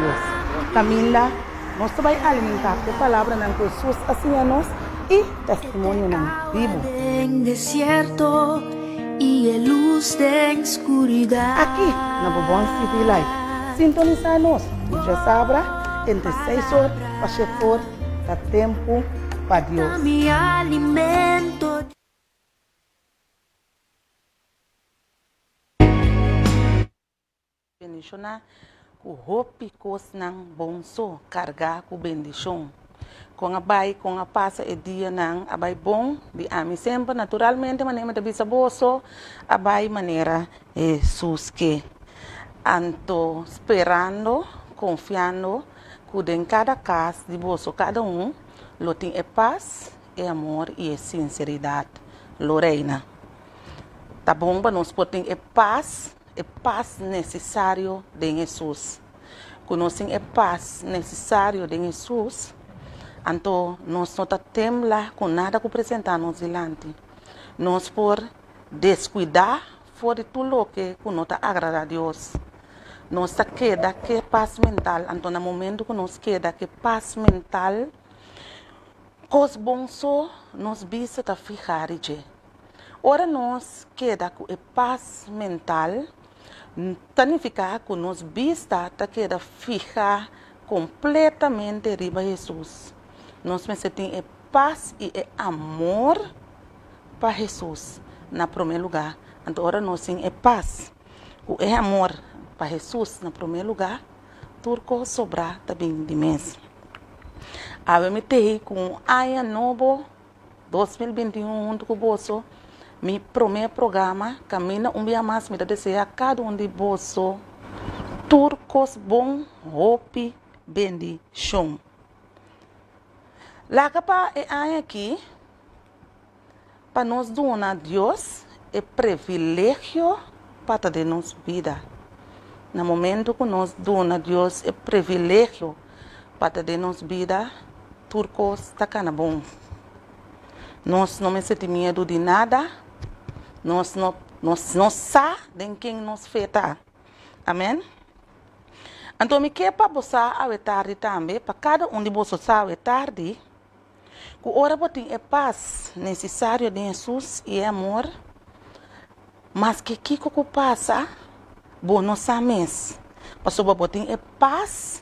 Dios. Kaminda nos ta bai alimentá ku e palabranan ku Hesus a siña nos i testimonionan bibu. Aki na Bobon City Live, sintonisá nos di djasabra entre seis or pa shete or ta tempu pa Dios. Bendishoná ku hopi kosnan bon so kargá ku bendishon. Kon a bai, kon a pasa e dianan a bai bon di ami semper naturalmente manera mi ta bisa boso a bai manera Hesus ke. Anto sperando, konfiando ku den kada kas di boso kada un lo tin e pas, e amor i e sinseridat lo reina. Ta bon pa nos por tin e pas. E pas nesesario den Hesus. Ku nos tin e pas nesesario den Hesus, anto nos no ta tembla ku nada ku presentá nos dilanti. Nos por deskuidá for di tur loke ku no ta agradá Dios. Nos ta keda ku e pas mental, anto na momentu ku nos keda ku e pas mental, kos bon so nos bista ta fihá di dje. Ora nos keda ku e pas mental, ta nifiká ku nos bista ta keda fihá kompletamente riba Hesus. Nos mester tin e pas i e amor pa Hesus na promé lugá. Anto ora nos tin e pas ku e amor pa Hesus na promé lugá, tur kos sobrá ta bin di mes. Awe mi tei ku un aña nobo. 2021 huntu ku boso, mi promé programa kaminda un bia mas mi ta deseá kada un di boso tur kos bon, hopi bendishon. Laga pa e aña aki pa nos duna Dios e privilegio pa ta den nos bida. Na momento ku nos duna Dios e privilegio pa ta den nos bida, tur kos ta kana bon. Nos no mester tin miedu di nada, nos no nos no sa den ken nos fe ta. Amen. Anto mi ke pa bo sa awe tardi tambe, pa kada un di boso sa awe tardi, ku ora bo tin e pas nesesario den Hesus i e amor, maske kiko ku pasa, bo no sa mes, pasobra bo tin e pas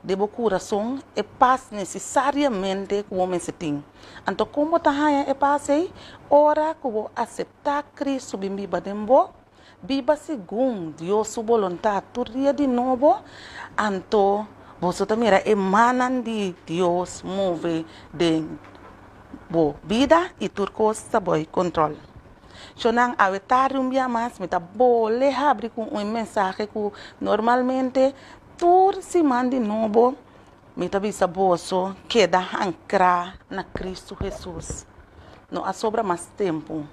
den bo kurason, e pas nesesariamente ku bo mester tin. Anto kon bo ta haña e pas ei? Ora ku bo aseptá Kristu bin biba den bo, biba segun Dios su boluntat tur dia di nobo, anto boso ta mira e mannan di Dios move den bo bida i tur kos ta bai kontròl. Shonnan, awe tardi un bia mas mi ta bole habri ku un mensahe ku normalmente Tur siman di nobo mi ta bisa boso keda hankrá na Kristu Hesus. No a sobra mas tempu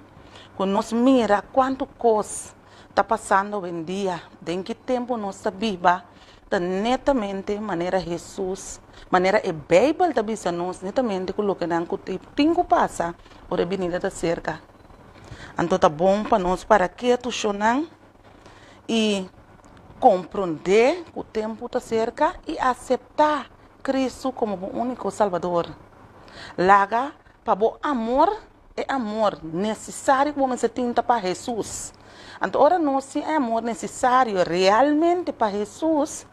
ku nos mira kuantu kos ta pasando awendia, den ki tempu nos ta biba, ta netamente manera Hesus, manera e Beibel ta bisa nos netamente ku lokenan ku tin ku pasa ora e binida ta serka. Anto ta bon pa nos para ketu shonnan. i komprondé ku tempu ta serka i aseptá Kristu komo bo úniko Salbador. Laga pa bo amor, e amor nesesario ku bo mester tin ta pa Hesus. Anto ora nos tin e amor nesesario realmente pa Hesus,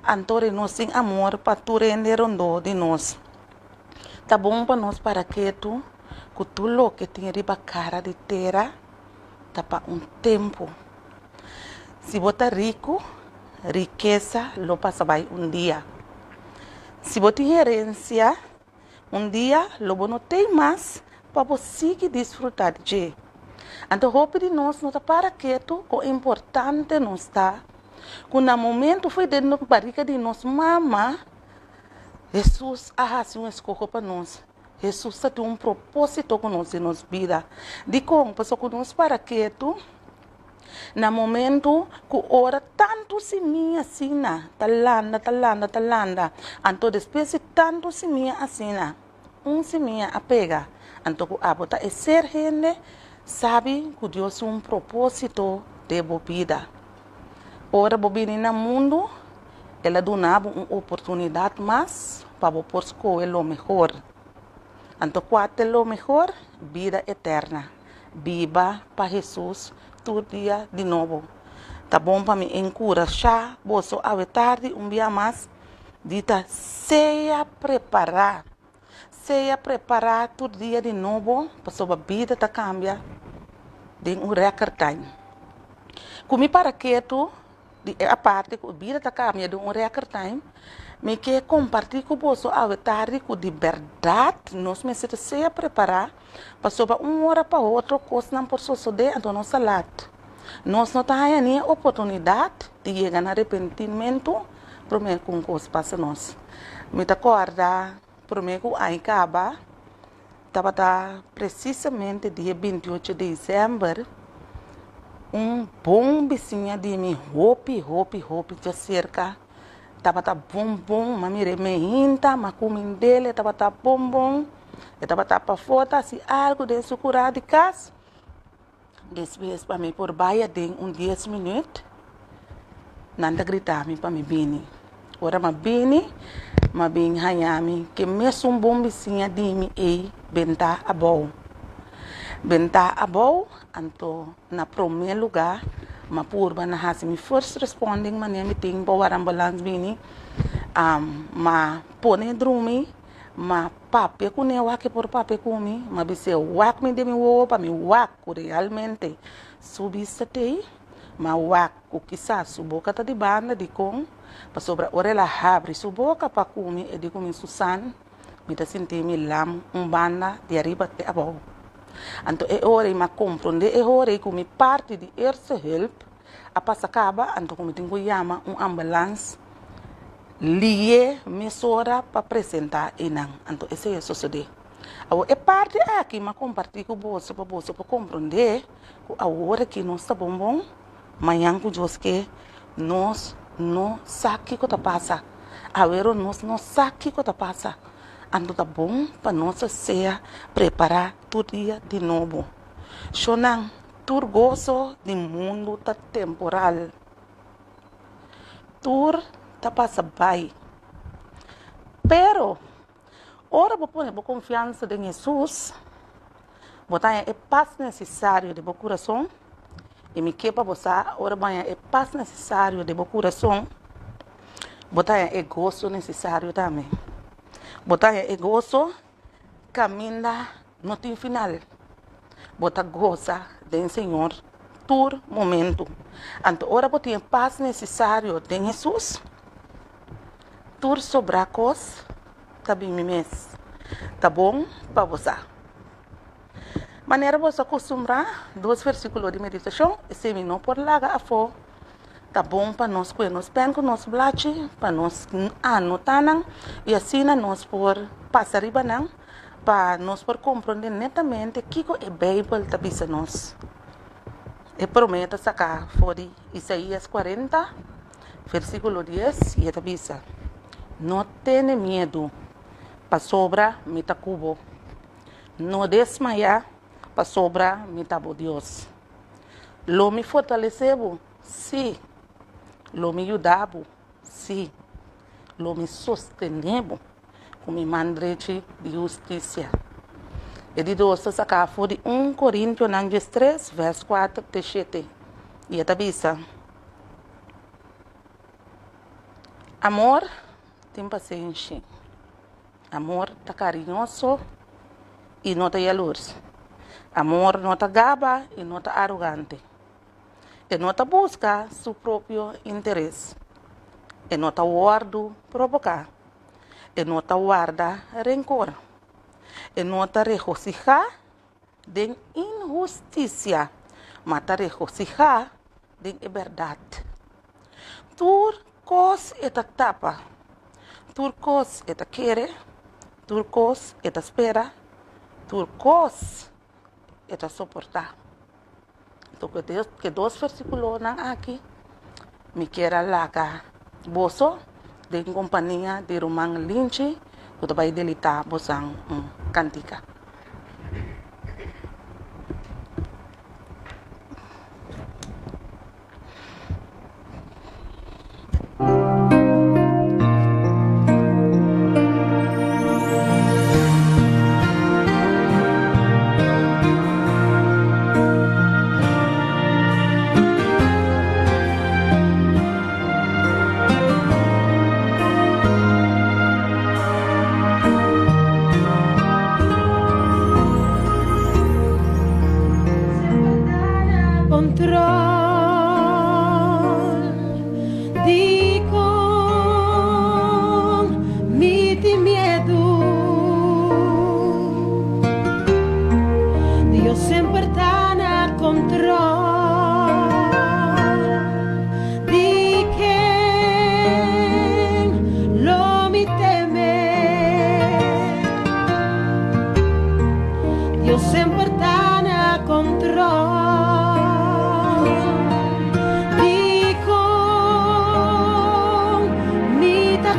anto nos tin amor pa tur hende rondó di nos. Ta bon pa nos para ketu ku tur loke tin riba kara di tera. ta pa un tempu. Si bo ta riku, rikesa lo pasa bai un dia. Si bo tin herensia, un dia lo bo no tei mas pa bo sigui disfrutá di dje. Anto hopi di nos no ta para ketu kon importante nos ta, ku na momentu fo'i den barika di nos mama, Hesus a hasi un eskoho pa nos. Hesus ta tin un propósito ku nos den nos bida. Dikon? Pasobra ku nos para ketu na momentu ku ora tantu simia asina ta landa, ta landa, ta landa, anto despues di tantu simia asina, un simia a pega. Anto ku abo ta e ser hende, sabi ku Dios tin un propósito den bo bida. Ora bo bini na mundu. El a duna bo un oportunidat mas pa bo por skohe lo mehor. Anto kua ta lo mehor? Bida eterna. Biba pa Hesus tur dia di nobo. Ta bon pa mi enkurashá boso awe tardi un bia mas di ta sea prepará. Sea prepará tur dia di nobo pasobra bida ta kambia den un record time. Ku mi para ketu di e aparte ku bida ta kambia den un record time, mi ke kompartí ku boso awe tardi ku di bèrdat nos mester ta sea prepará pasobra un ora pa otro kosnan por sosodé anto nos ta lat. Nos no ta haña ni e oportunidat di yega na arepentimentu promé ku un kos pasa nos. Mi ta kòrda promé ku aña kaba Tabata presisamente dia 28 desèmber, un bon bisiña di mi hopi hopi hopi djaserka tabata bon bon, m'a mir'é mehinta, m'a kumind'el, e tabata bon bon, e tabata pafó ta hasi algu den su kurá di kas. Despues pa mi por bai aden un dies minuut, nan ta grita mi pa mi bini. Ora mi a bini, mi a bin haña mi ke mesun bon bisiña di mi ei bentá abou. Bentá abou, anto na promé lugá mi a purba na hasi mi first responding manera mi tin pa wara ambulans bini. Mi a pone drumi, mi a Papia ku ne wak e por papia ku mi, ma bis'é wak mi den mi wowo pa mi wak ku realmente su bista t'ei, ma wak ku kisas su boka ta di banda, dikon? Pasobra ora el a habri su boka pa ku mi, e di ku mi, Susan, mi ta sinti mi lam un banda di ariba te abou. Anto e ora ei mi a komprondé e ora ei ku mi parti di eerste hulp a pasa kaba, anto ku mi tin ku yama un ambulans Lié mesora pa presentá einan. Anto esei a sosodé. Awor e parti aki m'a kompartí ku boso pa boso por komprondé ku awor aki nos ta bon bon, mañan ku Dios ke nos no sa kiko ta pasa. Awero nos no sa kiko ta pasa. Anto ta bon pa nos a sea prepará tur dia di nobo. Shonnan, tur goso di mundu ta temporal. Tur ta pasa bai. Pero, ora bo pone bo konfiansa den Hesus, bo ta haña e pas nesesario den bo kurason. I mi ke pa bo sa, ora bo haña e pas nesesario den bo kurason, bo ta haña e goso nesesario tambe. Bo ta haña e goso Kaminda no tin final. Bo ta gosa den Señor tur momentu. Anto ora bo tin e pas nesesario den Hesus, tur sobrá kos ta bin mi mes. Ta bon pa bo sa. Manera bo sa kustumbrá dos versíkulo di meditashon, esei mi no por laga afó. Ta bon pa nos kue nos pèn ku nos blachi pa nos anotá nan i asina nos por pasa riba nan pa nos por komprondé netamente kiko e Beibel ta bisa nos. E promé ta saká for di Isaías kuarenta, versíkulo dies i e ta bisa, No tene miedu, pasobra mi ta ku bo. No desmayá, pasobra mi ta bo Dios. Lo mi fortalesé bo? Sí. Lo mi yuda bo? Sí. Lo mi sostené bo ku mi man drechi di hustisia. E di dos ta saká for di un Korintionan diestres, vèrs kuater te shete, i e ta bisa, Amor tin pasenshi. Amor ta kariñoso i no ta yalurs. Amor no ta gaba i no ta arogante. E no ta buska su propio interes. E no ta wòrdu provoká. E no ta warda renkor. E no ta regosihá den inhustisia, ma ta regosihá den e bèrdat. Tur kos e ta tapa, tur kos e ta kere, tur kos e ta spera, tur kos e ta soportá. Anto ku e dos versíkulonan aki mi kier a laga boso den kompania di ruman Linchi ku ta bai delitá bosan un kantika.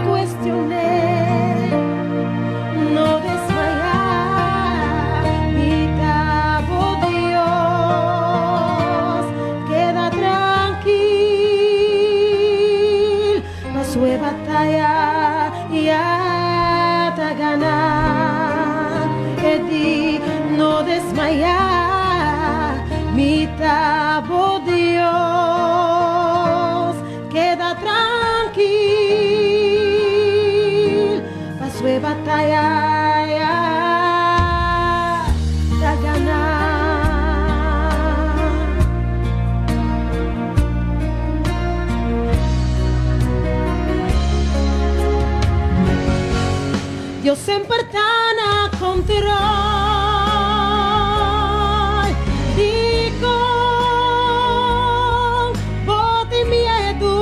cuestion'é, no desmayá, mi ta bo Dios, keda trankil, paso e bataya ya ta ganá. E di, no desmayá, mi ta bo Dios, keda trankil, paso e bataya ya ta ganá. Dios semper ta na control. Dikon bo tin miedu?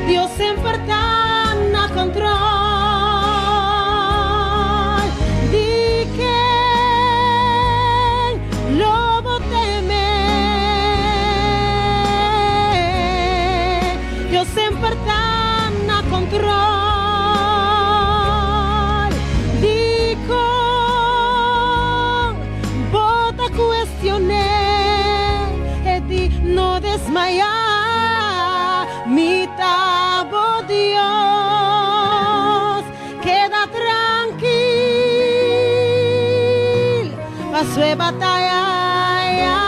Dios semper ta na control. Di ken lo bo teme? Dios semper ta na control. Dikon bo ta cuestion'é? E di, no desmayá, mi ta bo Dios, keda trankil, paso e bataya ya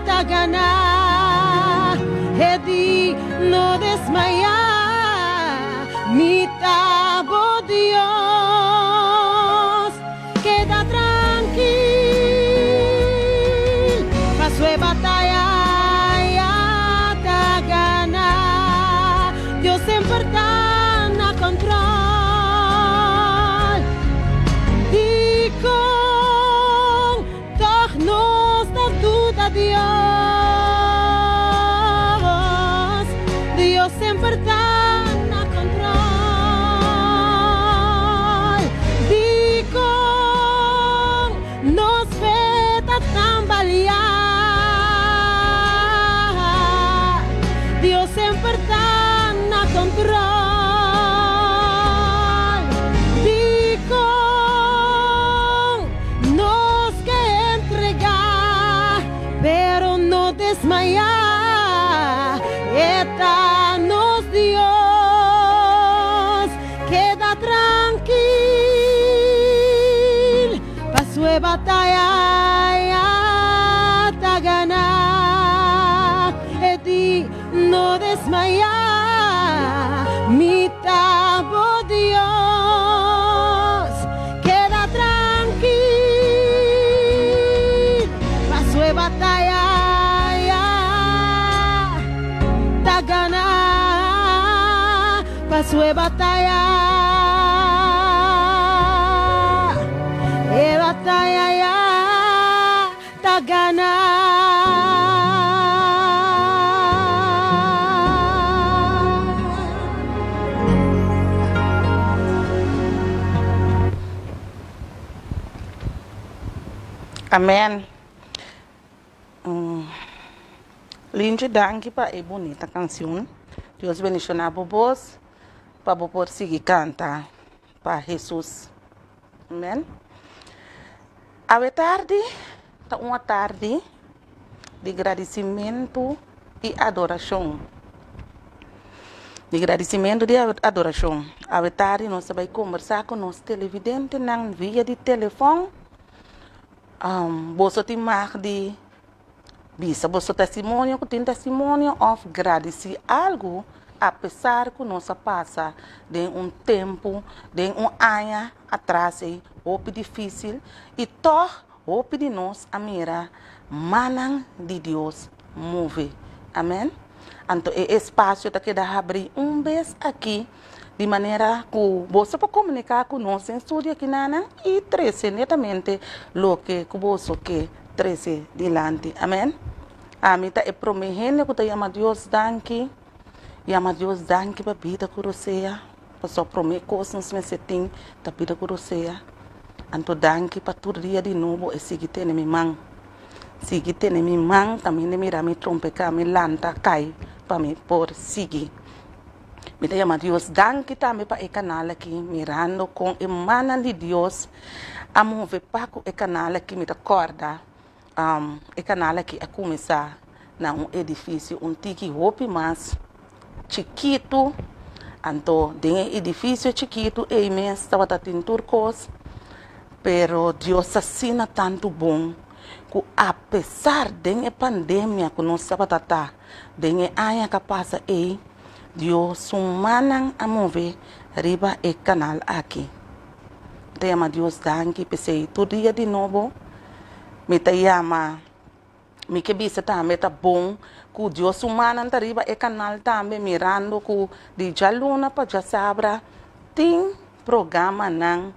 ta ganá. E di, no desmayá, mi ta bo Dios, keda trankil, paso e bataya ya ta ganá. Dios semper ta na control. Dikon toch nos ta duda Dios? Dios semper ta na control. Dikon nos fe ta tambaleá? Dios semper ta na control. Dikon nos ke entregá, pero no desmayá? E ta nos Dios, keda trankil, paso e bataya ya ta ganá. E di, no desmayá, mi ta bo Dios, keda trankil, paso e bataya ya ta ganá, paso e bataya, e bataya ya ta ganá. Amen. Linchi, danki pa e bunita cancion. Dios bendiciona bo bos pa bo por sigui canta pa Jesus. Amen. Awe tardi ta un atardi di gradicimento y adoracion. Di gradicimento di adoracion. Awe tardi nos ta bay conversa cu nos televidentenan via di telefon. Boso tin mag di bisa boso testimonio ku tin testimonio òf gradisí algu apesar ku nos a pasa den un tempu, den un aña atras ei hopi difísil i tòg hopi di nos a mira mannan di Dios move. Amèn. Anto e espasio ta keda habrí un bes aki. Di manera ku boso por komuniká ku nos den studio akinanan i trese netamente loke ku boso ke trese dilanti. Amèn. Ami ta e promé hende ku ta yama Dios danki, yama Dios danki pa bida ku rosea, pasobra promé kos nos mester tin ta bida ku rosea. Anto danki pa tur dia di nobo e sigui tene mi man, sigui tene mi man kaminda mira mi trompeká, mi lanta kai. pa mi por sigui. Mi ta yama Dios danki tambe pa e kanal aki, mirando kon e mannan di Dios a move pa ku e kanal aki. Mi ta kòrda e kanal aki a kuminsá na un edifisio un tiki hopi mas chikitu, anto den e edifisio chikitu ei mes tabata tin tur kos, pero Dios asina tantu bon ku apesar den e pandemia ku nos tabata ta den e aña ku a pasa ei, Dios su mannan a move riba e kanal aki. Mi ta yama Dios danki p'esei tur dia di nobo mi ta yama. Mi ke bisa tambe ta bon ku Dios su mannan ta riba e kanal tambe mirando ku di djaluna pa djasabra tin programanan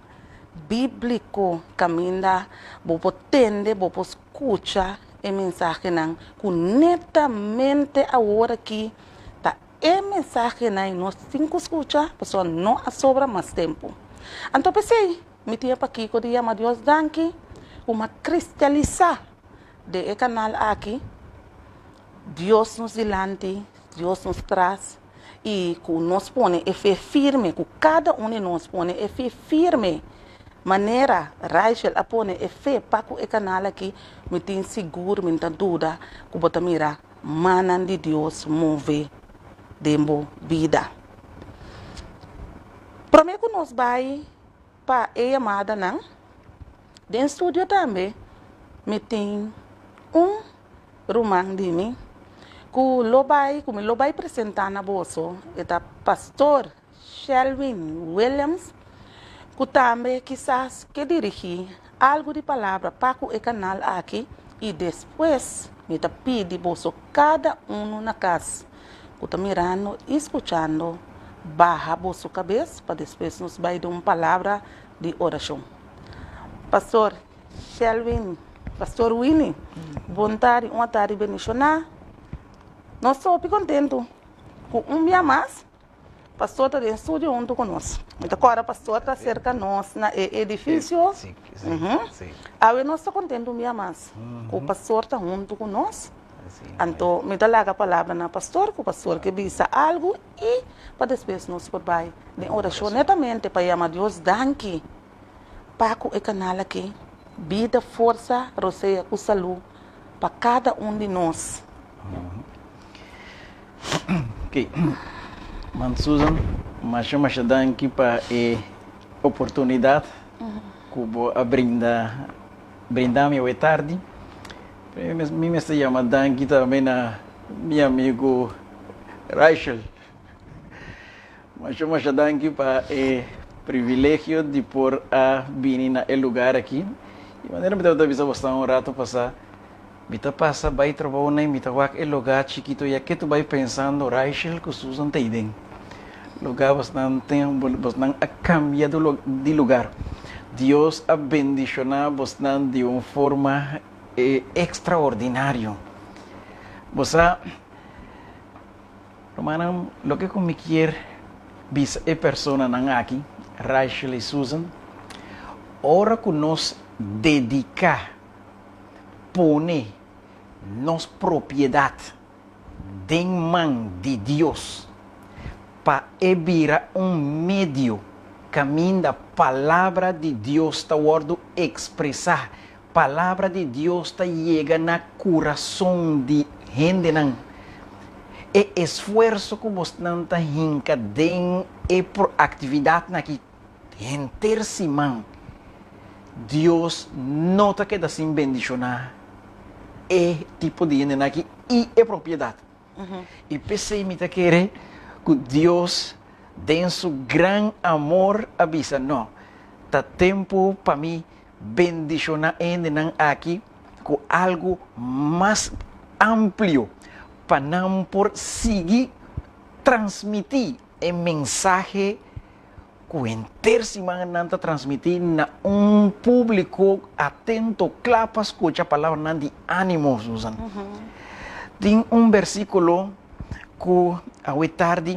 bíbliko kaminda bo por tende, bo por skucha e mensahenan ku netamente awor aki ta e mensahenan nos tin ku skucha pasobra no a sobra mas tempu. Anto p'esei mi tin e pakiko di yama Dios danki ku mi a kristalisá Den e kanal aki, Dios nos dilanti, Dios nos tras, i ku nos pone e fe firme, ku kada un di nos pone e fe firme, manera Raichel a pone e fe pa ku e kanal aki, mi tin sigur, mi no ta duda ku bo ta mira mannan di Dios move den bo bida. Prome ku nos bai pa e yamadanan, Den studio tambe mi tin un ruman di mi ku lo bai, ku mi lo bai presentá na boso, e ta Pastor Shelwin Williams, ku tambe kisas ke dirigí algu di palabra pa ku e kanal aki i despues mi ta pidi boso kada unu na kas ku ta mirando i skuchando baha boso kabes pa despues nos bai den un palabra di orashon. Pastor Shelwin, Pastor Winnie, bon tardi, un atardi bendishoná. Nos ta hopi kontentu ku un bia mas Pastor ta den studio huntu ku nos. Mi ta kòrda Pastor ta serka nos na e edifisio. Awe nos ta kontentu un bia mas ku Pastor ta huntu ku nos. Anto mi ta laga palabra na Pastor ku Pastor ke bisa algu i pa despues nos por bai den orashon netamente pa yama Dios danki pa ku e kanal aki bida, forsa, rosea ku salu pa kada un di nos. Ok, Man Susan, masha masha danki pa e oportunidat ku bo a brinda brinda mi awe tardi. Mi mester yama danki tambe na mi amigu Rachel. Masha masha danki pa e privilegio di por a bini na e lugar aki. I manera mi tabata bisa bosnan un rato pasá, mi ta pasa bai trabou na i mi ta wak e lugar chikito ya ke tu bai pensando Rachel ku Susan ta ei den. Lugar bosnan ten, bosnan a kambia di lugar. Dios a bendishoná bosnan di un forma ekstraordinario. Bo sa. Rumannan, loke ku mi kier bisa e personanan aki, Rachel i Susan, ora ku nos dediká pone nos propiedat den man di Dios pa e bira un medio kaminda Palabra di Dios ta wòrdu ekspresá, Palabra di Dios ta yega na kurason di hendenan. E esfuerso ku bosnan ta hinka den e aktividatnan aki henter siman, Dios no ta keda sin bendishoná e tipo di hendenan aki i e propiedat. I p'esei mi ta kere ku Dios den su gran amor a bisa, No, ta tempu pa mi Bendishoná e hendenan aki ku algu mas amplio pa nan por sigui transmití e mensahe ku henter siman nan ta transmití na un públiko atento, kla pa skucha palabranan di ánimo, Susan. Tin un bersíkulo ku awe tardi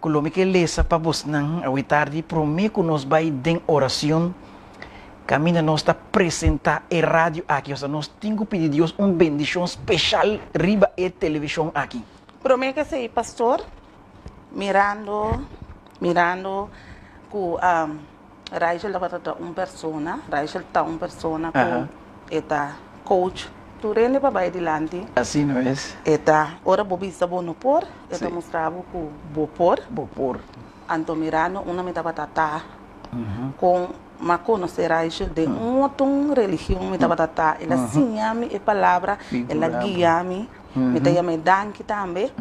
Ku lo mi ke lesa pa bosnan awe tardi promé ku nos bai den oracion kaminda nos ta presentá e radio aki. Osea nos tin ku pidi Dios un bendishon speshal riba e televishon aki. Promé ku esei pastor mirando mirando ku Raichel tabata ta un persona, Raichel ta un persona ku e ta coach tur hende pa bai dilanti. Asina es. E ta ora bo bisa bo no por, e ta mustra bo ku bo por. Bo por. Anto mirando unda mi tabata ta kon m'a konosé Raichel den un otro religion mi tabata ta, el a siña mi e palabra, el a guia mi. Mi ta yama e danki tambe.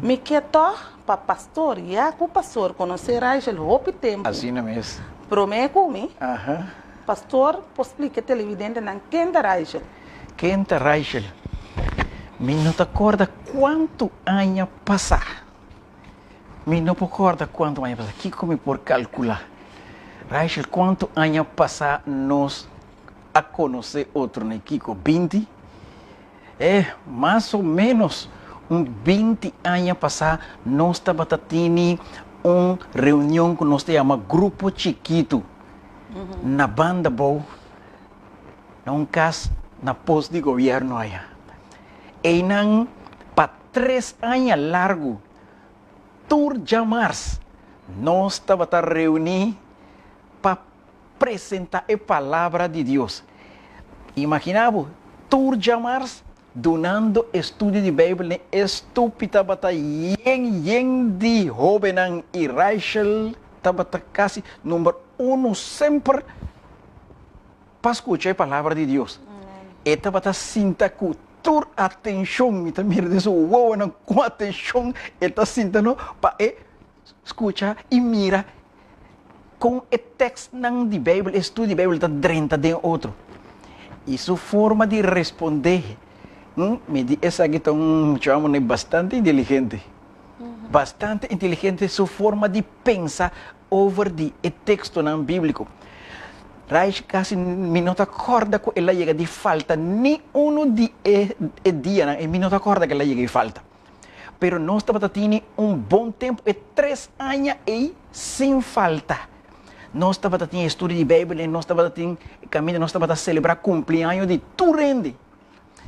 Mi ke tòg pa pastor, ya ku pastor konosé Raichel hopi tempu. Asina mes. Promé ku mi, pastor por splika e televidentenan ken ta Raichel. Ken ta Raichel? Mi no ta kòrda kuantu aña pasá. Mi no por kòrda kuantu aña pasá. Kiko mi por kalkulá? Raichel, kuantu aña pasá nos a konosé otro? Na kiko? Binti? E, mas o ménos un binti aña pasá nos tabata tini un reunion ku nos ta yama Grupo Chikitu na Banda Bou, na un kas na pos di gobièrnu aya. Einan pa tres aña largu, tur djamars nos tabata reuní pa presentá e Palabra di Dios. Imaginá bo, tur djamars dunando estudio di Beibel den e stupi tabata yen yen di hóbennan i Rachel tabata kasi number uno semper pa skucha e Palabra di Dios. E tabata sinta ku tur atenshon, mi ta mira den su wowonan ku atenshon e ta sinta no pa e skucha i mira Kon e tekstnan di Beibel, e studio di Beibel ta drenta den otro. I su forma di respondé, mi di esaki ta un muchacho manera bastante inteligente. Bastante inteligente su forma di pensa over di e tekstonan bíbliko. Raish kasi mi no ta kòrda ku el a yega di falta ni unu di e dianan, mi no ta kòrda ku el a yega di falta. Pero nos tabata tini un bon tempu e tres aña ei sin falta. Nos tabata tin estudio di Beibel i nos tabata tin kaminda nos tabata selebrá kumpliaño di tur hende.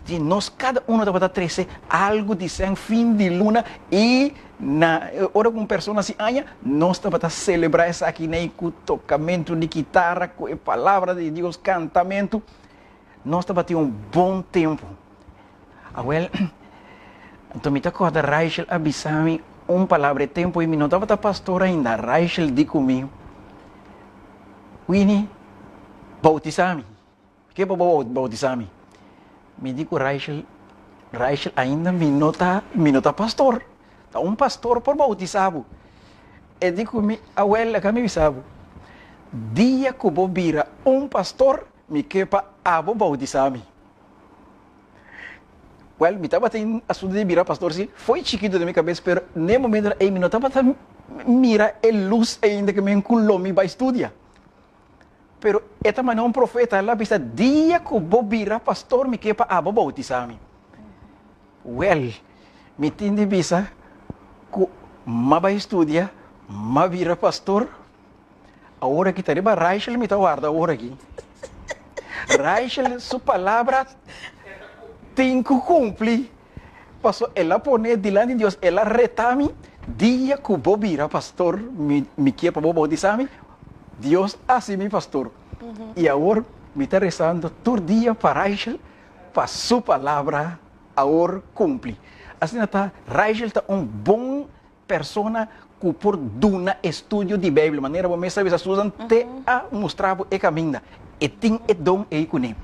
I nos kada uno tabata trese algu di sèn fin di luna i na ora ku un persona hasi aña nos tabata selebrá esaki nei ku tokamentu di kitara, ku e palabra di Dios, kantamentu. Nos tabatin un bon tempu. Awel, anto mi ta kòrda Raichel a bisa mi un palabra e tempu ei mi no tabata pastor ainda. Raichel di ku mi, Winnie, boutisá mi. Ke pa bo boutisá mi? Mi di ku Raichel, Raichel ainda mi no ta mi no ta pastor. Ta un pastor por boutisá bo. E di ku mi, Awel, laga mi bisa bo, dia ku bo bira un pastor, Mi ke pa abo boutisá mi. Wèl, mi tabatin asuntu di bira pastor sí, fo'i chikitu den mi kabes, pero n'e momentunan ei mi no tabata mira e lus ainda ke men ku lo mi bai studia. Pero e ta manera un profeta, el a bisa, Dia ku bo bira pastor mi ke pa abo boutisá mi. Wèl, mi tin di bisa ku m'a bai studia, m'a bira pastor. Awor aki ta riba Raichel mi ta warda awor aki. Raichel su palabra tin ku kumpli. Paso el a pone dilanti di Dios, el a reta mi, dia ku bo bira pastor mi mi kier pa bo bautisa mi. Dios hasi mi pastor. I awor mi ta resando tur dia pa Raichel pa su palabra awor kumpli. Asina ta Raichel ta un bon Persona ku por duna estudio di Beibel, manera bo mes a bisa Susan, te a mustra bo e kaminda. E tin e don ei kuné.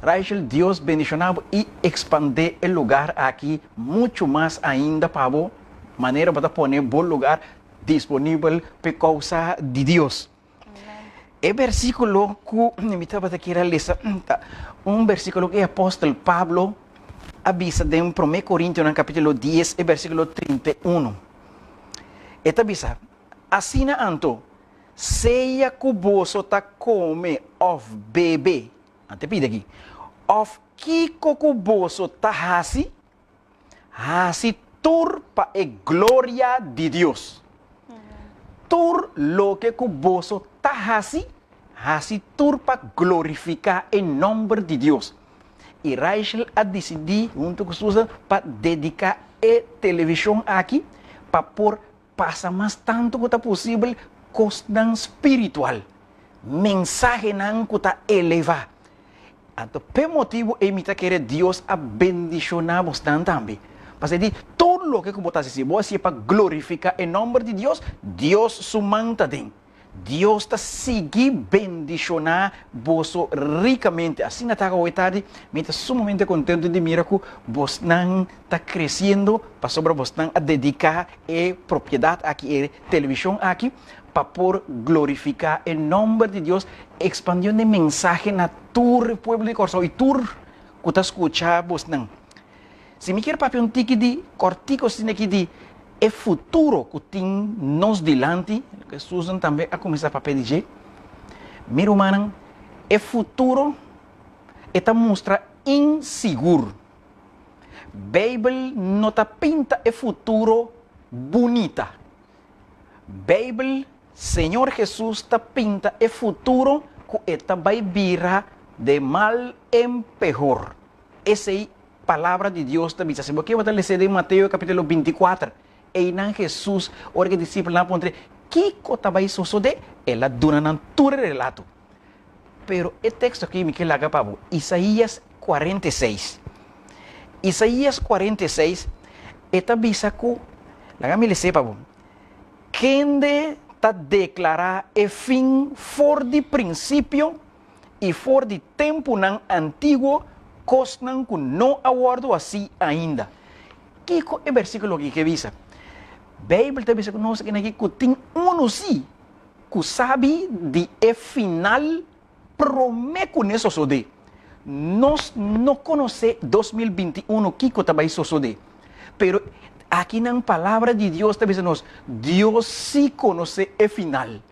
Raichel, Dios bendishoná bo i ekspandé e lugar aki muchu mas ainda pa bo, manera bo ta pone bo lugar disponibel p'e kousa di Dios. E versíkulo ku mi tabata kier a lesa ta un versíkulo ku e apòstel Pablo a bisa den Promé Korintionan kapítulo dies e versíkulo 31. E ta bisa, Asina anto, sea ku boso ta kome òf bebe, nan ta pidi aki, òf kiko ku boso ta hasi, Hasi tur pa e gloria di Dios. Tur loke ku boso ta hasi, hasi tur pa glorifiká e nòmber di Dios. I Raichel a disidí huntu ku Susan pa dediká e televishon aki pa por pasa mas tantu ku ta posibel kosnan spiritual, mensahenan ku ta elevá. Anto p'e motibu ei mi ta kere Dios a bendishoná bosnan tambe. Pasobra di tur loke ku bo ta hasi, si bo hasié pa glorifiká e nòmber di Dios, Dios su man ta den. Dios ta sigui bendishoná boso rikamente. Asina ta awe tardi, mi ta sumamente kontentu di mira ku bosnan ta kresiendo pasobra bosnan a dediká e propiedat aki, e televishon aki, pa por glorifiká e nòmber di Dios, ekspandiendo e mensahe na tur e pueblo di Kòrsou i tur ku ta skucha bosnan. Si mi kier papia un tiki di kòrtiku asina aki di e futuro ku tin nos dilanti, loke Susan tambe a kuminsá papia di dje, mi rumannan, e futuro e ta mustra insigur. Beibel no ta pinta e futuro bunita. Beibel, Señor Hesus ta pinta e futuro ku e ta bai bira de mal en pehor. Esei Palabra di Dios ta bisa. Si bo ke bo ta les'é den Mateo kapítulo 24. Einan Hesus, ora ku e disipelnan a puntr'é kiko ta bai sosodé, el a duna nan tur e relato. Pero e teksto aki mi ke laga pa bo, Isaías 46. Isaías 46, e ta bisa ku, laga mi les'é pa bo, Kende ta deklará e fin for di prinsipio i for di tempunan antiguo kosnan ku no a wòrdu hasí ainda. Kiko e bersíkulo akí ke bisa? Beibel ta bisa ku nos aki ku tin unu sí ku sabi di e final promé ku ne sosodé. Nos no konosé 2021 kiko ta bai sosodé, pero akinan Palabra di Dios ta bisa nos, Dios sí konosé e final.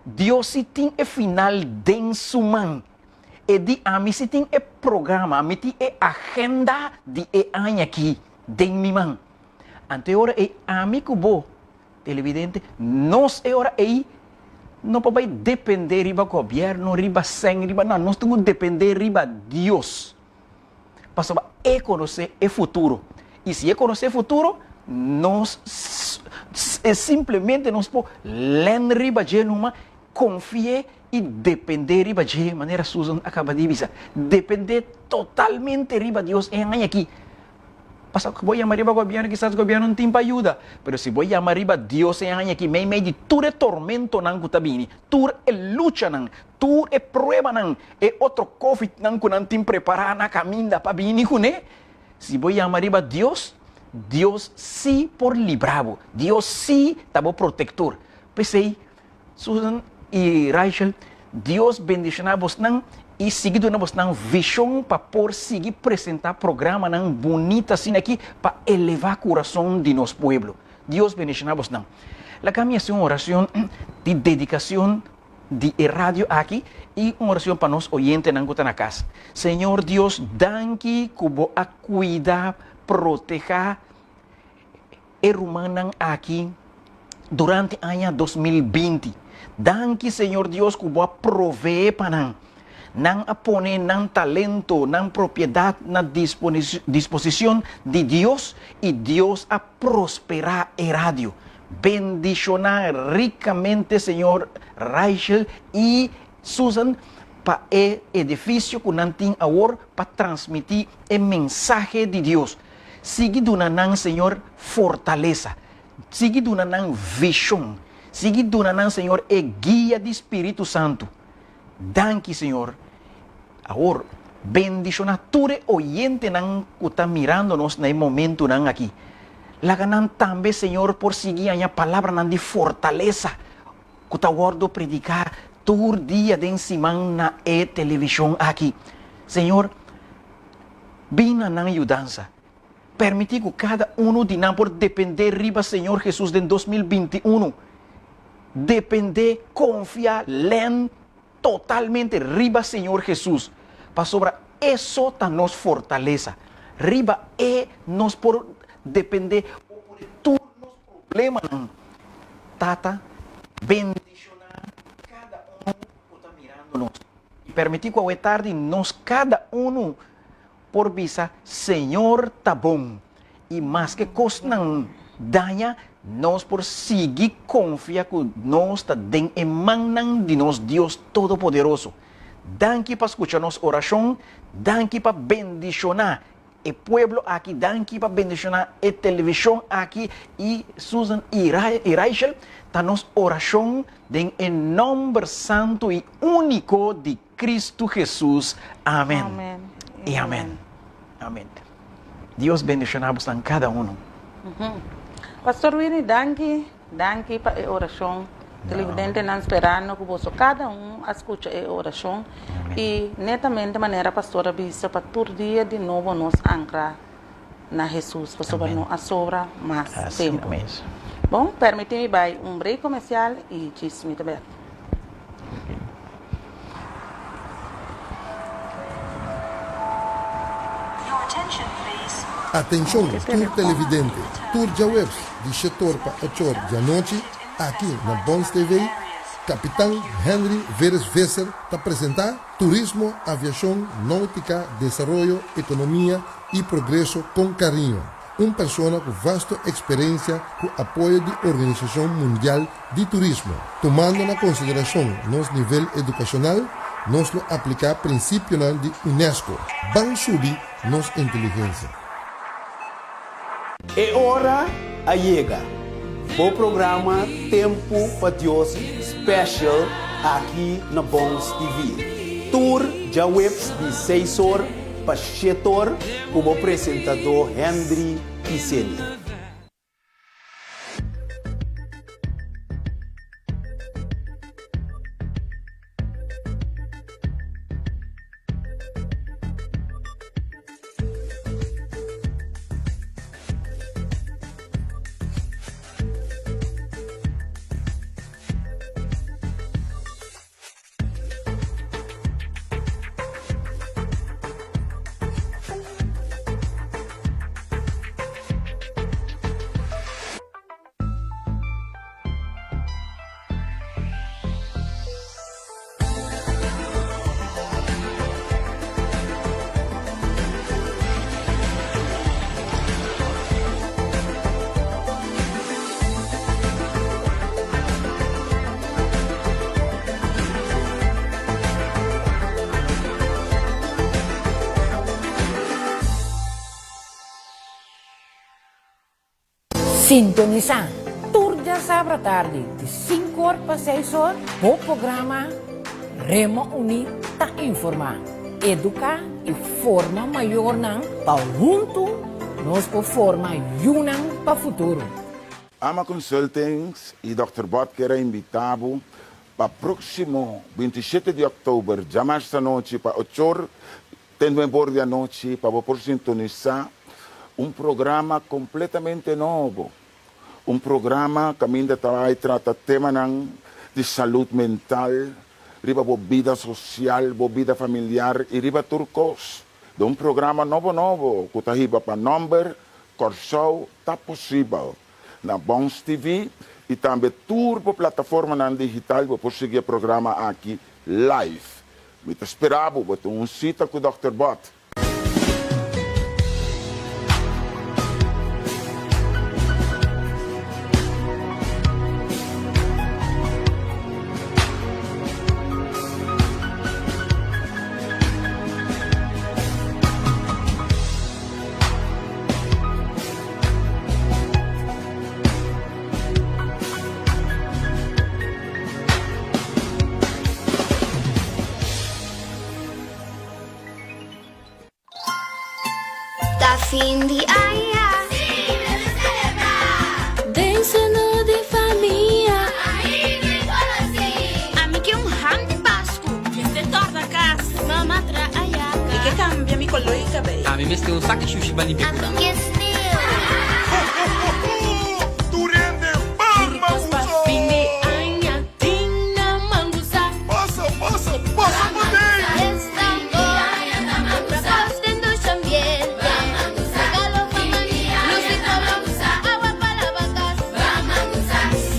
Dios si tin e final den su man. E di ami si tin e programa, ami tin e agenda di e aña aki den mi man. Anto e ora ei ami ku bo, televidente, nos e ora ei no por bai depende riba gobierno, riba sèn, riba nada. Nos tin ku depende riba Dios. Pasobra e konosé e futuro. I si e konosé e futuro, nos simplemente nos por lèn riba dje numa, konfi'é i dependé riba dje, manera Susan a kaba di bisa. Dependé totalmente riba Dios e aña akí. Pasobra ku bo yama riba gobièrnu, kisas gobièrnu no tin pa yuda. Pero si bo yama riba Dios e aña akí, meimei di tur e tormentonan ku ta bini, tur e luchanan, Tur e pruebanan, e otro covidnan ku nan tin prepará na kaminda pa bini kuné, si bo yama riba Dios, Dios sí por libra bo. Dios sí ta bo protektor. P'esei, Susan i Rachel, Dios bendishoná bosnan i sigui duna bosnan vishon pa por sigui presentá programanan bunita asina aki pa elevá kurason di nos pueblo. Dios bendishoná bosnan. Laga mi hasi un orashon di dedikashon di e radio aki i un oracion pa nos oyentenan cu ta na cas. Señor Dios, danki cu Bo a cuida, proteha e rumannan aki durante aña 2020. Danki Señor Dios cu Bo a provee pa nan. Nan a pone nan talento, nan propiedad na disposicion di Dios i Dios a prospera e radio. Bendiciona ricamente Señor Rachel y Susan pa e edificio cu nan tin awor pa transmiti e mensahe di Dios. Sigui duna nan Señor fortalesa. Sigui duna nan vision. Sigui duna nan Señor e guia di Spiritu Santo. Danki Señor. Awor, bendishoná tur e oyentenan ku ta mirando nos na e momentunan akí. Laga nan tambe, Señor, por sigui haña palabranan di fortalesa ku ta wòrdu prediká tur dia den siman na e televishon akí. Señor, bin na nan yudansa. Permití ku kada unu di nan por dependé riba Señor Hesus den 2021. Dependé, konfia, lèn totalmente riba Señor Hesus, pasobra E so ta nos fortalesa. Riba E nos por dependé o pone tur nos problemanan. Tata, bendishoná kada unu ku ta mirando nos i permití ku awe tardi nos kada unu por bisa, Señor ta bon. I maske kosnan daña, nos por sigui konfia ku nos ta den e mannan di nos Dios Todopoderoso. Danki pa skucha nos orashon, danki pa bendishoná e pueblo aki, danki pa bendishoná e televishon aki i Susan i Raichel. Ta nos orashon den e nòmber santu i úniko di Cristo Jesus. Amen. I amen. Amen. Dios bendiciona bosnan cada uno. Pastor Winnie danki, danki pa e oracion. Televidentenan sperando cu boso cada un a scucha e oracion y netamente manera pastor a bisa pa tur dia di nobo nos ancra na Jesus pasobra no a sobra mas tempo. Bon, permiti mi bay un break comercial y djis mi ta bek. Atenshon tur televidente, tur djaweps di shetor pa ochor djanochi aki na Bons TV, Kapitan Henry Veres Visser ta presenta Turismo, Aviashon, Nautica, Desaroyo, Ekonomia i Progreso kon Kariño. Un persona ku vasto eksperensia ku apoyo di Organisashon Mundial di Turismo. Tumando na konsiderashon nos nivel edukashonal, nos lo apliká prinsipionan di UNESCO. Ban subi nos inteligensia. E ora a yega! Bo programa Tempu pa Dios Special aki na Bons TV. Tur djaweps di seis or pa shet or ku bo presentadó Hendry Kiseli. Sintonisá tur djasabra tardi di sinku or pa seis or bo programa Rema Uní ta informá, eduká i forma mayornan pa huntu nos por forma yunan pa futuro. Ama Consultings y Dòkter Bot kier a invita bo pa proximo 27 di october djamars anochi pa ochor Ten nuebor di anochi pa bo por sintonisá un programa kompletamente nobo. Un programa kaminda ta bai trata temanan di salud mental, riba bo bida sosial, bo bida familiar i riba tur kos. Den un programa nobo nobo ku ta hiba pa nòmber Kòrsou ta posibel na Bons TV i tambe tur bo plataformanan digital bo por sigui e programa aki live. Mi ta spera bo, bo tin un cita cu Dòkter Bot. Ta fin di aña. Sí, nos ta selebrá. Den seno di famia. Amigu i konosí. Ami ke un ham di Pasku. Mester torna kas. Mama tra ayaka. Mi ke kambia mi koló i kabei. Ami mester un saki shushi pa limpia Ami ke sneeuw. Ho, ho, ho, ho! Tur hende ban mangusa! Pasa, pasa, pasa paden!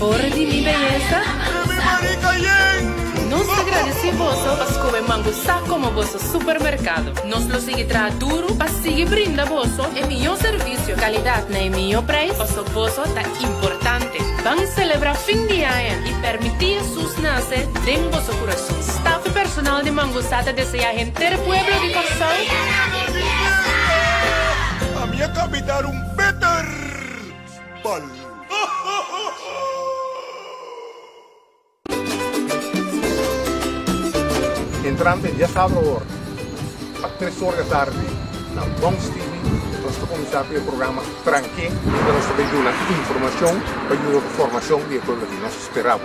For di mi beyesa. Mi marica yen! Nos ta gradeci boso pa scohe. Mangusá komo boso supermerkado. Nos lo sigui traha duru pa sigui brinda boso e mihó servisio, kalidat na e mihó preis, paso boso ta importante. Ban selebrá fin di aña i permití Hesus nase den boso kurason. Staf i personal di Mangusá ta deseá henter pueblo di Kòrsou. Ami a kapitar un beter bal. Entrante diasabra awor pa tres or di atardi na Bons TV nos ta kuminsá ku e programa Tranke unda nos ta bay duna informashon pa yuda ku formashon di e pueblo aki. Nos ta spera bo.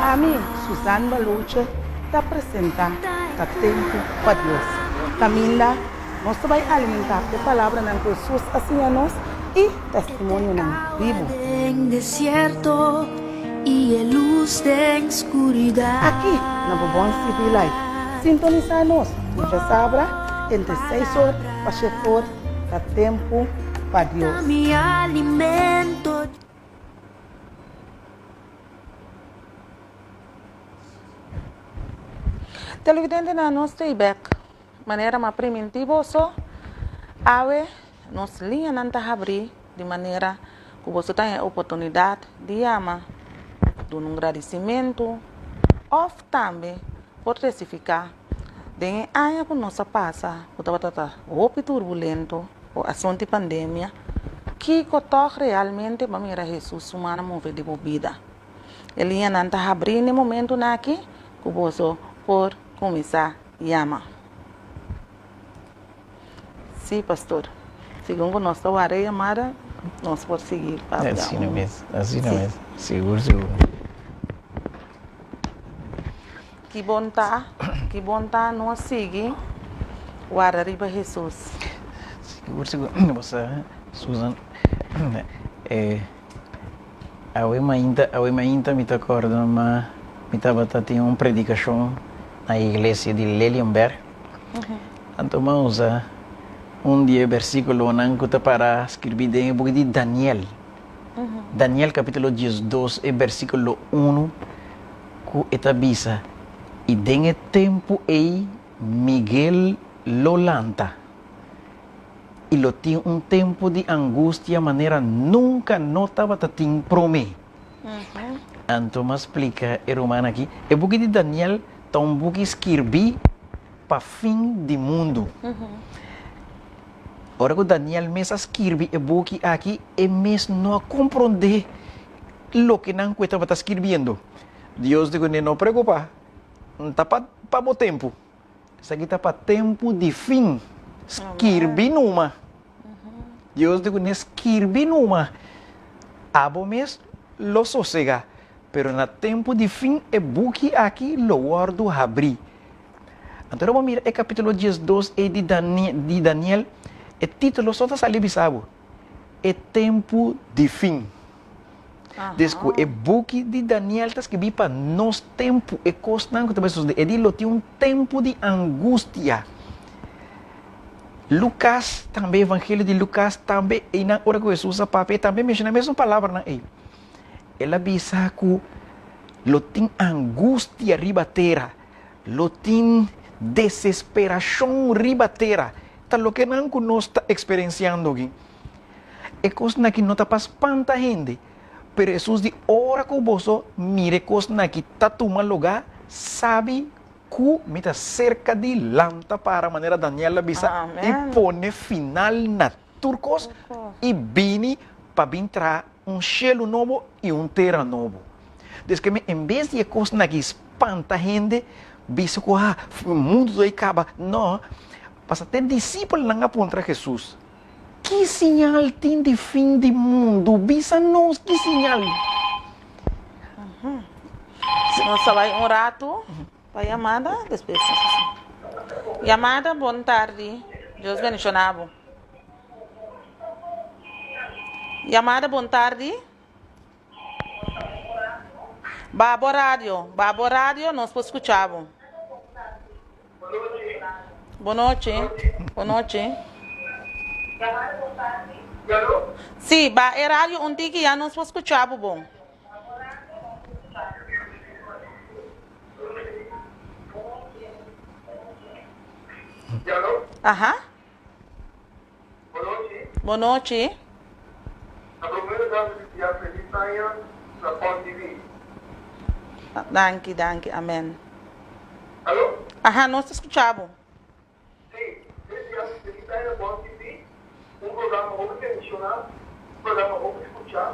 Ami, Suzanne Baluche, ta presenta Ta Tempu pa Dios, kaminda nos ta bai alimentá ku e palabranan ku Hesus a siña nos i testimonionan bibu. Aki na bo Bon TV Live, sintonisá nos ku djasabra entre seis or pa shete or. Ta tempu pa Dios. Televidentenan nos ta bek manera m'a priminti boso awe nos liñanan ta habri di manera ku boso ta haña e oportunidat di yama duna un gradisimentu òf tambe por testifiká Den e aña ku nos a pasa ku tabata ta hopi turbulento ku asuntu di pandemia, kiko tòg realmente bo a mira Hesus su man a move den bo bida? E liñanan ta habrí na e momentunan aki ku boso por kuminsá yama. Sí, pastor. Segun ku nos ta wara e yamada, nos por sigui papia. Asina mes, asina mes. Sigur, sigur. Ki bon ta, ki bon ta nos sigui warda riba Hesus. Sigur, sigur. Bo sa, Susan, e awe mainta, awe mainta mi ta kòrda ma mi tabata tin un predikashon na iglesia di Lelienberg. Anto mi a usa un di e bersikulonan ku ta para skirbí den e buki di Daniel. Daniel kapítulo diesdos e bersíkulo unu ku e ta bisa, I den e tempu ei Miguel lo lanta, i lo tin un tempu di angustia manera nunka no tabata tin promé. Anto m'a splika e ruman aki, e buki di Daniel ta un buki skirbí pa fin di mundu. Ora ku Daniel mes a skirbi e buki aki, e mes no a komprondé loke nan ku e tabata skirbiendo. Dios di kuné, No preokupá, N ta pa pa bo tempu. Esaki ta pa tempu di fin. Skirbi numa. Dios di kuné, Skirbi numa. Abo mes lo sosegá, pero na tempu di fin e buki aki lo wòrdu habrí. Anto ora bo mira e kapítulo diesdos ei di di Daniel, e título so ta sali bisa bo, E tempu di fin. Des ku e buki di Daniel ta skibí pa nos tempu, e kosnan ku ta bai sosodé, e di lo tin un tempu di angustia. Lukas tambe, Evangelio di Lukas tambe, einan ora ku Hesus a papia, e tambe menshoná e mesun palabranan ei. El a bisa ku lo tin angustia riba tera. Lo tin desesperashon riba tera. Ta loke nan ku nos ta eksperensiando aki. E kosnan aki no ta pa spanta hende, pero Hesus di ora ku boso mira e kosnan aki ta tuma lugá, sabi ku mi ta serka di lanta para manera Daniel a bisa i pone final na tur kos i bini pa bin traha un shelu nobo i un tera nobo. Des ke mi en bes di e kosnan aki spanta hende, bisa ku ha, mundu ta kaba. No, pasobra te disipelnan a puntra Hesus, Ki siñal tin di fin di mundu? Bisa nos ki siñal. Nos ta bai un ratu pa yamada, despues nos ta sigui. Yamada, bon tardi. Dios bendiciona bo. Yamada, bon tardi. Ba bo radio, ba bo radio, nos por skucha bo. Bon nochi. Bon nochi. Sí, ba e radio un tiki ya nos por skucha bo bon. Aha. Bon nochi. Danki, danki, amen. Aha, nos ta skucha bo. Un programa hopi bendishoná, un programa hopi skuchá,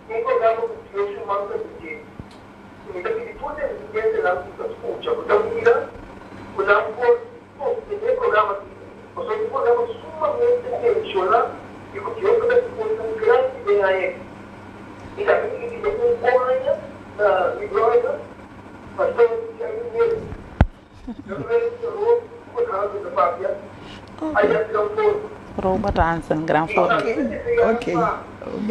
un programa ku Dios su man ta dje. I mi ta pidi tur televidentenan ku ta skucha, ku ta mira, ku nan por sostené e programa aki, pasobra e ta un programa sumamente bendishoná i ku Dios ta bati kosnan grandi den aña aki. I tambe mi ke pidi un bon aña na mi bròder, Pastor Jaime Melo. Robert Hansen, gran forma. Ok, ok.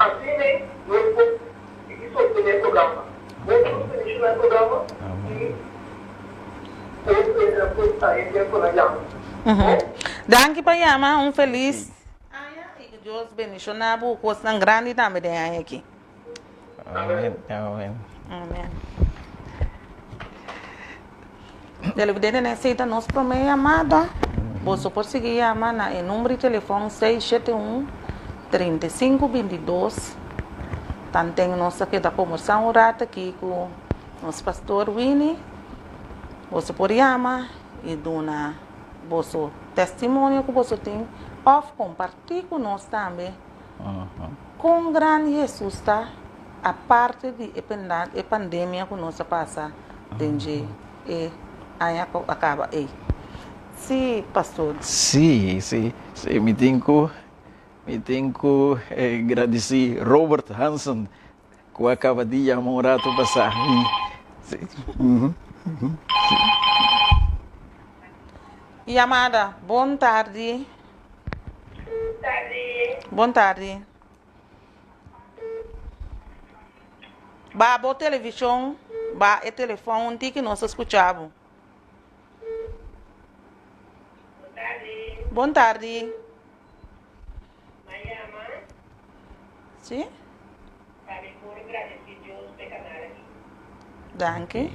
Asina nos por sigui sostené e programa. Nos por bendishoná e programa i otro hendenan por ta e tempu nan yama. Bon. Danki pa yama, un felis aña i ku Dios bendishoná bo ku kosnan grandi tambe den e aña aki. Amen, amen. Amen. Televidente esei ta nos prome yamada. Boso por sigui yama na e number di telefon 671 3522. Tanten nos ta keda kombersá un rato aki ku nos pastor Winnie. Boso por yama i duna boso testimonio ku boso tin òf kompartí ku nos tambe Kon grandi Hesus ta aparte di e pandemia ku nos a pasa den dje e aña ku a kaba ei? Sí, pastor. Sí, sí, sí, mi tin ku mi tin ku gradisí Robert Hansen ku a kaba di yama un ratu pasá. Sí. Yamada, Bon tardi. Bon tardi. Ba bo televishon, ba e telefòn un tiki nos ta skucha bo. Bon tardi. Si? Danki.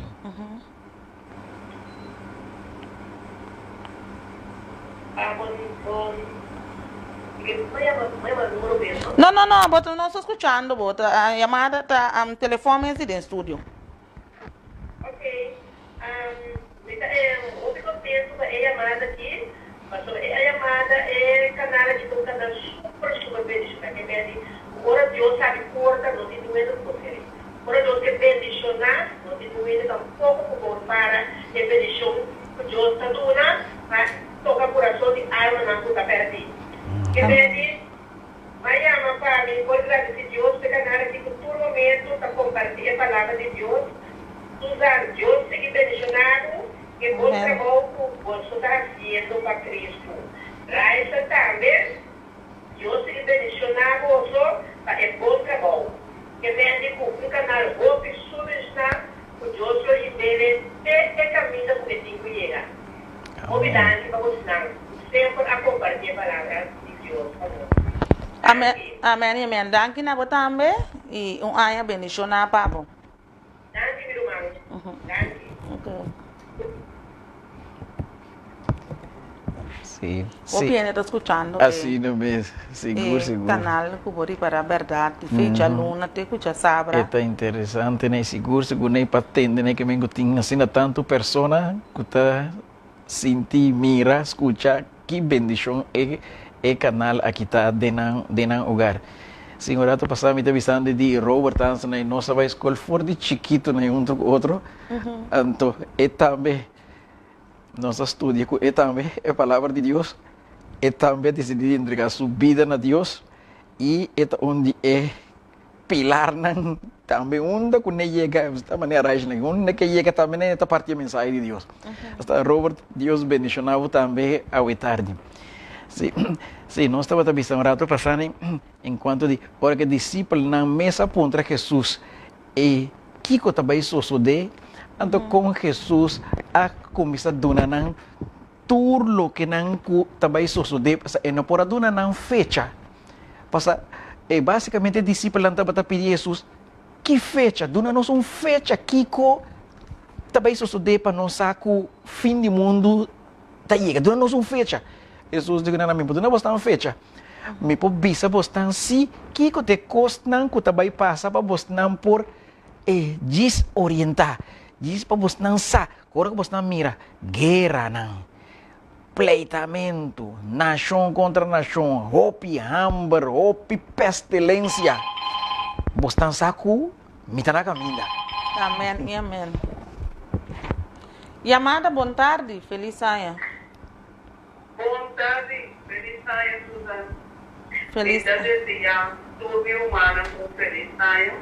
No, no, no, bo no ta skuchando bo. Ta yamada ta telefòn mes di den studio. Ora Dios ke bendishoná, no tin un hende tampoko ku por para e bendishon ku Dios ta duna pa toka kurason di almanan ku ta pèrdí. Ke bendis M'a yama pa mi por gradisí Dios p'e kanal aki ku tur momentu ta kompartí e palabra di Dios. Susan, Dios sigui bendishoná bo e bon trabou ku boso ta hasiendo pa Kristu. Raisa tambe. Dios sigui bendiciona boso pa e bon trabou. Ke mende ku un kanal hopi subensna ku Dios lo hibele te e kaminda ku e tin ku yega. Hopi danki pa bosnan ku semper a komparti e palabra di Dios pa nos. Amen, Danki. amen y amen. Danki na bo tambe y un aña bendiciona pa bo. Danki mi ruman. Danki. Okay. Sí, Bo sí. piende ta scuchando e Asina mes, sigur, e sigur. canal cu bo ripara berdad di fecha luna te cu djasabra. E ta interesante ne, sigur, sigur ne pa tende ne ke men ku tin asina tantu persona ku ta sinti, mira, skucha ki bendishon e e kanal aki ta den nan den nan hogar. Sin un rato pasá mi ta bisando di Robert Hansen ei nos a bai skol for di chikitu nei huntu ku otro, anto e tambe nos a studia ku e tambe e palabra di Dios, e tambe a disidí di entrega su bida na Dios. I e ta un di e pilarnan tambe unda ku ne yega, ta manera Rajna, unda ke yega tambe ne ta parti e mensahe di Dios. Hasta Robert, Dios bendiciona bo tambe awe tardi. Si, si, nos tabata bisa un rato pasá en cuanto di ora ku e disipelnan mes a puntra Jesus e kiko ta bai sosodé, anto kon Jesus a kuminsá duna nan Tur loke nan ku ta bai sosodé, pasobra e no por a duna nan fecha. Pasobra e básikamente e disipelnan tabata pidi Hesus, Ki fecha? Duna nos un fecha kiko ta bai sosodé pa nos sa ku fin di mundu ta yega. Duna nos un fecha. Hesus di ku nan, Mi por duna bosnan fecha. Mi por bisa bosnan sí kiko ta e kosnan ku ta bai pasa pa bosnan por e djis orientá, djis pa bosnan sa. Ora ku bosnan mira gueranan, pleitamentu, nashon kontra nashon, hopi hamber, hopi pestilensia, bosnan sa ku mi ta na kaminda. Amen i amen. Yamada bon tardi, felis aña. Bon tardi, felis aña Susan. Mi ta desea tur mi rumannan un felis aña.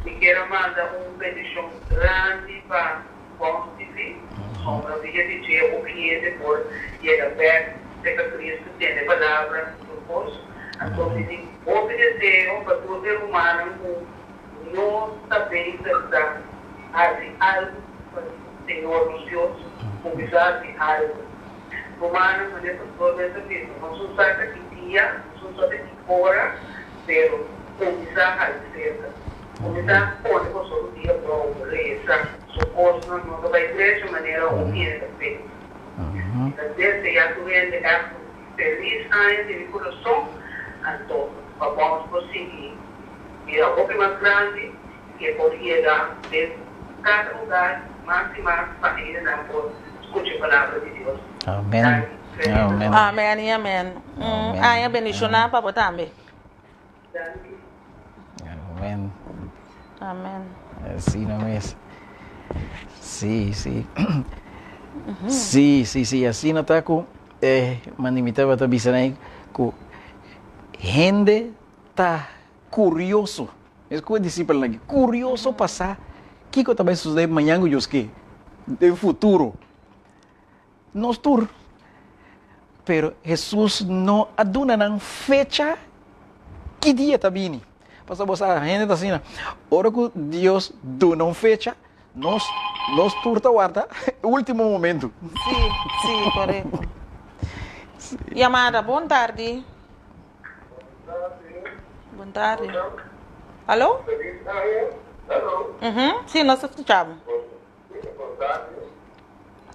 Mi kier a manda un bendishon grandi pa Bons TV. Sombra via di dje hopi hende por yega bek serka Cristo, tende palabra i tur kos. Anto mi tin hopi deseo pa tur mi rumannan ku no ta bezig ta hasi algu pa Señor nos Dios, kuminsá hasi algu. Rumannan, manera pastor mes a bisa, nos no sa ta ki dia, nos no sa ta ki ora, pero kuminsá hasi serka. Kuminsá pone boso rudia bou, resa, so kosnan no ta bai drecha manera un hende ta pensa. Mi ta deseá tur hende ègt un felis aña di mi kurason, anto pa bos por sigui bira hopi mas grandi i e por yega den kada hogar mas i mas pa hendenan por skucha e palabra di Dios. Amen. Amen. Amen i amen. Un aña bendishoná pa bo tambe. Danki. Amen. Amen. Asina mes. Sí, sí. Sí, sí, sí. Asina ta ku eh, mandi mi tabata bisa nan ku hende ta kurioso. Es ku e disipelnan aki, kurioso pa sa kiko ta bai sosodé mañan ku Dios ke, den futuro. Nos tur. Pero Hesus no a duna nan fecha ki dia ta bini. Pasobra bo sa, hende ta asina, ora ku Dios duna un fecha, nos nos tur ta warda e ultimo momento. Sí, sí, korekto. Yamada, bon tardi. Bon tardi. Alo? Uhum, sí, nos ta skucha bo.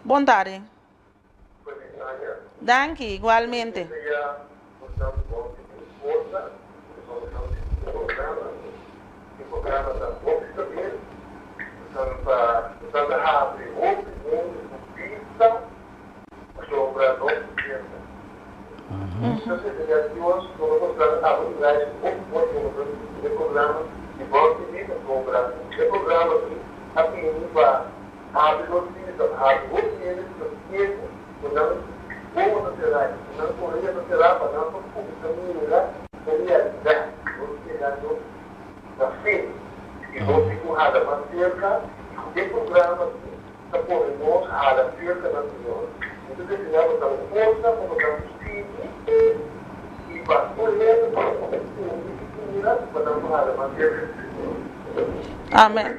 Bon tardi. Danki, igualmente. Amen.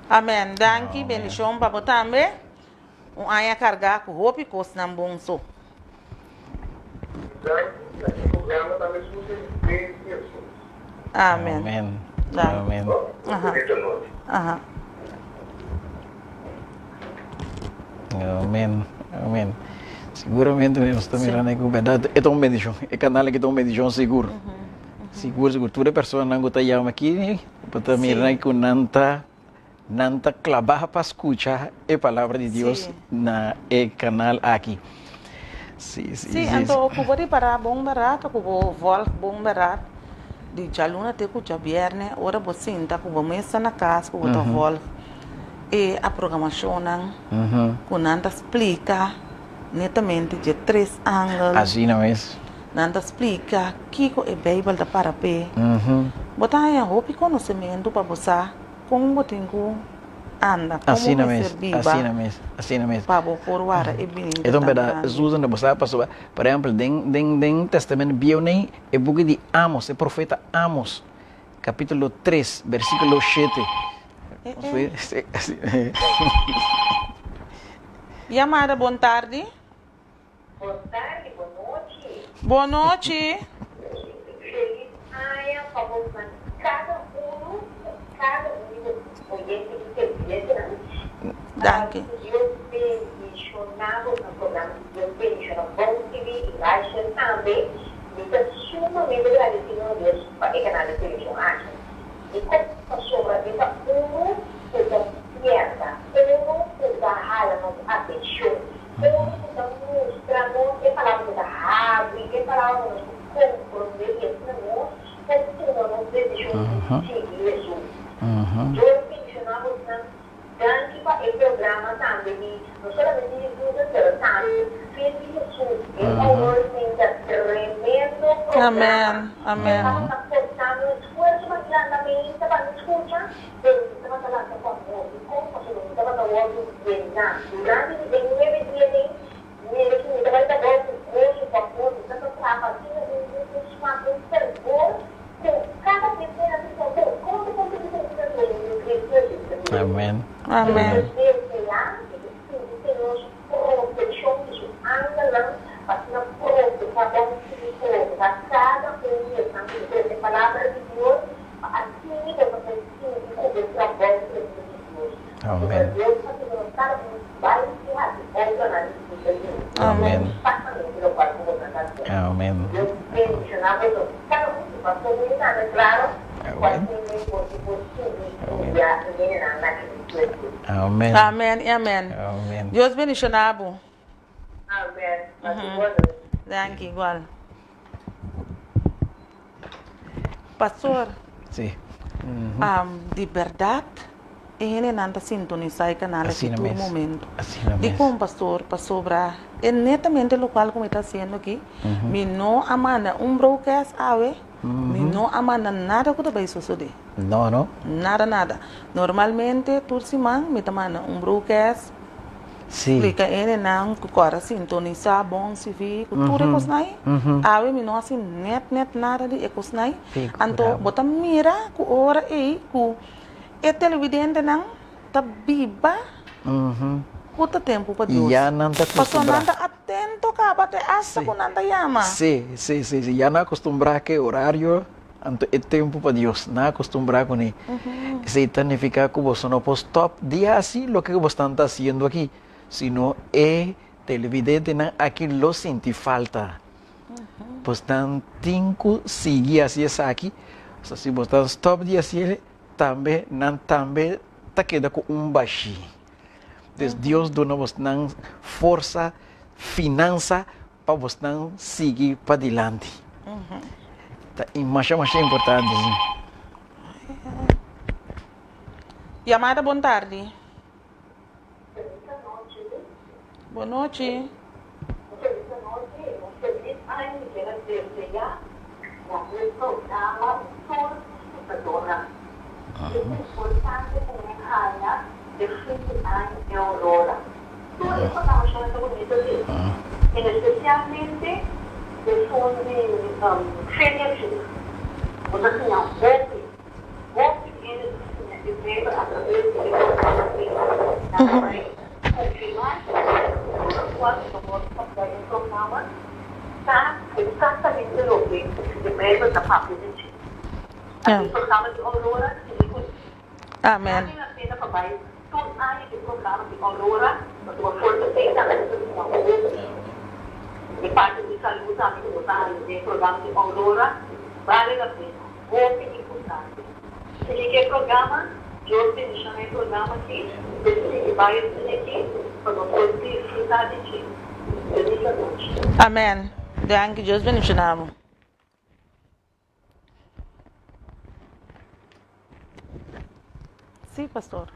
Amen. Danki, bendishon pa bo tambe. Un aña kargá ku hopi kosnan bon so. Amen. Amen. Aha. Aha. Amen. Amen. Seguramente nos ta mirando ku berdad e ta un bendishon. E kanal aki ta un bendishon sigur. Sigur sigur. Tur e personanan ku ta yama aki bo ta mira ku nan ta Nan ta klabá pa skucha e palabra di Dios na e kanal aki. Sí, sí, Sí, sí. anto ku bo ripará bon bèrat ku bo vòlg bon bèrat di djaluna te ku djabièrnè ora bo sinta ku bo mes ta na kas ku bo ta vòlg e a programashonnan ku nan ta splika. netamente dje tres angel. Asina mes. Nan ta splika kiko e Beibel ta para p'e. Bo ta haña hopi konosementu pa bo sa kon bo tin ku anda, kon bo mester biba pa bo por wara e binida E ta un tan bèrdat, grandi. Susan, bo sa pasobra, por ehèmpel, den den den Tèstamènt Bieu nei e buki di Amos, e profeta Amos, kapítulo tres, bersíkulo shete. Yamada, Bon tardi. Bon tardi, bon nochi. Bon nochi. Feliz aña pa bosnan kada unu, pa kada un di bos oyente i televidentenan. Danki. Ku Dios bendishoná bosnan programa, ku Dios bendishoná Bon TV i Rachel tambe. Mi ta sumamente gradesido na Dios pa e kanal di televishon aki. Dikon? Pasobra e ta unu ku ta spierta, unu ku ta hala nos atenshon. Unu ku ta mustra nos e palabra ku ta habri e palabra pa nos por komprondé i asina nos por tuma nos desishon di sigui Hesus. Dios bendishoná bosnan. Danki pa e programa tambe di no solamente di Susan pero tambe di Fin di Hesus. E award ta tremendo programa. Amen. E tabata kostando esfuerso pa mi lanta meinta pa mi skucha. Pero mi tabata lanta ku amor. Dikon? Pasobra mi tabata wòrdu yená. Durante di e nuebe dia ei, mira ku mi tabata ta wòrdu goso ku amor. Mi tabata traha pa asina un un smak, un fervor, ku kada bes mi a bisa, Bon, kon ta kon ta bisa mi ta duele mi Kristu Hesus ta duele? Amen. Amen. Mi ta deseá, mi ta sinti Señor su protekshon di su angelnan pa asina proteha bon sigui proteha kada un di esnan ku ta trese palabra di Dios. Pa asina bo ta por sigui ku e trabou frente di Dios. Pasobra Dios ta pidi nos kada un bai i hasi obranan di disipel di Hesus. Amen. Eksaktamente lokual ku boso ta hasiendo. Amen. Dios bendishoná boso kada un i pa tur mi tambe klaro ku asina boso por sigui guia e hendenan na Cristo Hesus. Amen. Amen i amen. Amen. Dios bendishoná bo. Amen. Pasa un bon nochi. Danki igual. Pastor, Sí. di berdad e hendenan ta sintonisa e canal aki Asina tur mes. momento. Asina mes. Dikon, pastor? Pasobra e netamente lokual ku mi ta hasiendo aki, mi no a manda un broadcast awe, mi no a manda nada ku ta bai sosode. No, no. Nada, nada. Normalmente tur siman mi ta manda un broadcast Sí. Splika hendenan ku kor a sintonisá bon CV ku tur e kosnan ei. Awe mi no hasi nèt nèt nada di e kosnan ei. Anto bo ta mira ku ora ei ku e televidentenan ta biba ku ta tempu pa Dios. Ya nan ta Pasobra akustumbrá. nan ta atento kaba te asta ku nan ta yama. Sí, sí, sí, sí. Ya nan akustumbrá ku e orario. Anto e tempu pa Dios, nan a kustumbrá kuné. Esei ta nifiká ku boso no por stòp di hasi loke ku bo stan ta hasiendo aki, sino e televidentenan aki lo sinti falta. Bos nan tin ku sigui hasi esaki, pasobra si bo ta stòp di hasiel, tambe nan tambe ta keda ku un bashí. Des Dios duna bosnan forsa, finansa Pa bosnan sigui padilanti. Ta masha masha importante si. Yamada bon tardi. Bon nochi. Feliz anochi y un feliz aña mi kier a desea na e programa tur escuchadornan. E ta importante cu mi haña e fin di aña e aurora. Tur e programacionnan ta bunito si, en especialmente esun di Feria Chic. Bo ta siña hopi, hopi hende ta siña e Bijbel a traves di e programa aki. Nan ta bai confirma cu tur locual cu ta worde papia den programa ta exactamente loke e Bijbel ta papia di dje. Así programa di Aurora sigui cu. Amen. Vale la pena pa bai tur aña e programa di Aurora pasobra forsa ei tambe ta duna hopi. E parti di salud tambe ku bo ta haña den e programa di Aurora bale la pena, hopi importante. Sigui ku e programa, Dios bendiciona e programa aki, den sigui bai asina aki pa nos por disfruta di dje. Feliz anochi. Amen. Danki. Dios bendiciona bo. Sí, pastor.